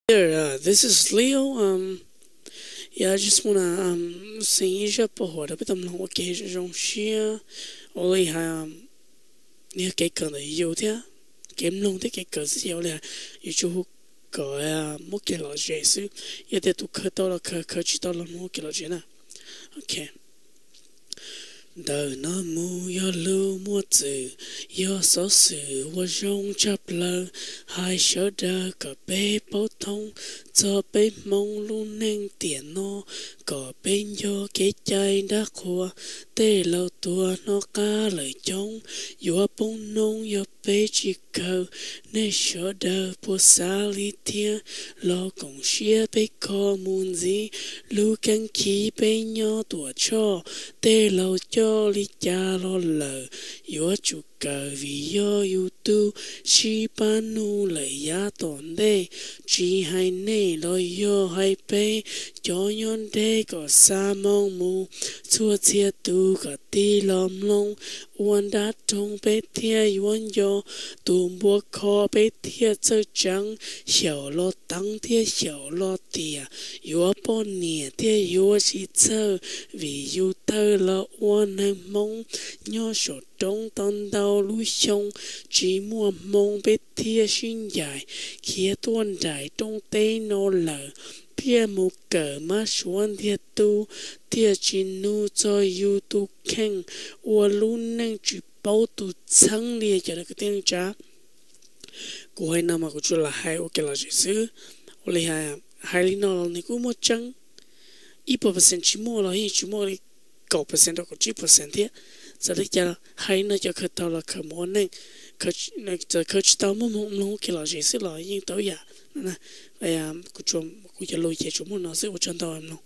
Hey there, uh, this is Leo. Um, yeah, I just wanna um send ib zaj paj huam rau peb tau mloog ua ke zoo siab. Ua li hais, um, yog kev kawm ntawm yus thiab, kev mloog thiab kev kawm xwb ces ua li hais, yus tsuas hu kom muab kev lom zem xwb. Yog tias tus khaws tau los khaws, khaws tsis tau los mloog ua kev lom zem na. Ok. Ntawm no mus yog lus muaj txwm, yog xov xwm uas zoo tshaj plaws, hais sawv daws kom peb paub thoob txog peb Hmoob lub neej tiam no, kom peb nco kev cai nrab qhuas tej laus tuag hnov qab lawm coob, yuav poob noob yog peb tsis khaws. Nej sawv daws puas xav li thiab? Los koom siab peb kho mus ntxiv, lub keeb khi peb nyob Tuam Tshoj, tej laus coj li cas los lawm, yuav tsum kawm vim yog yus tug, sib pab nug lawm yav tom ntej. Tsis hais nej los yog hais peb, cov nyob deb kom xa moo mus, txhua txhia tus kom tig los mloog, ua nrab roog peb thiaj yuav nco, tus npua kho peb thiaj txawj tseev, xyaum los teev thiab xyaum los tiam, yuav poj niam thiaj yuav tsis txawj, vim yus tawg los ua neeg Hmoob, nyob saum roob tau ntau lub xyoo, tsis muaj hmoo peb thiaj sib ncaim, khiav tuaj nraim rooj teb no lawm, thiaj mus kawm mab suav ntiag tug, thiaj tsis nug txog yus tus kheej, ua lub neej tsis paub tus txheeb li cov kwv tij neej tsa. Kuv hais no mas kuv tsuas lam hais ua kev lom zem xwb. Ua li hais, hais li no los nws kuj muaj tseeb, ib puas percent tsis muaj los yeej tsis muaj li kaum percent rau kaum tsib percent thiab. Txawm li cas hais li no cov khaws tau los khaws mus ua neej, txawm khaws tsis tau muab mloog ua kev lom zem xwb los yeej tau ib yam. Kuv cov lus ces tsuas muaj no xwb, ua tsaug ntau mloog.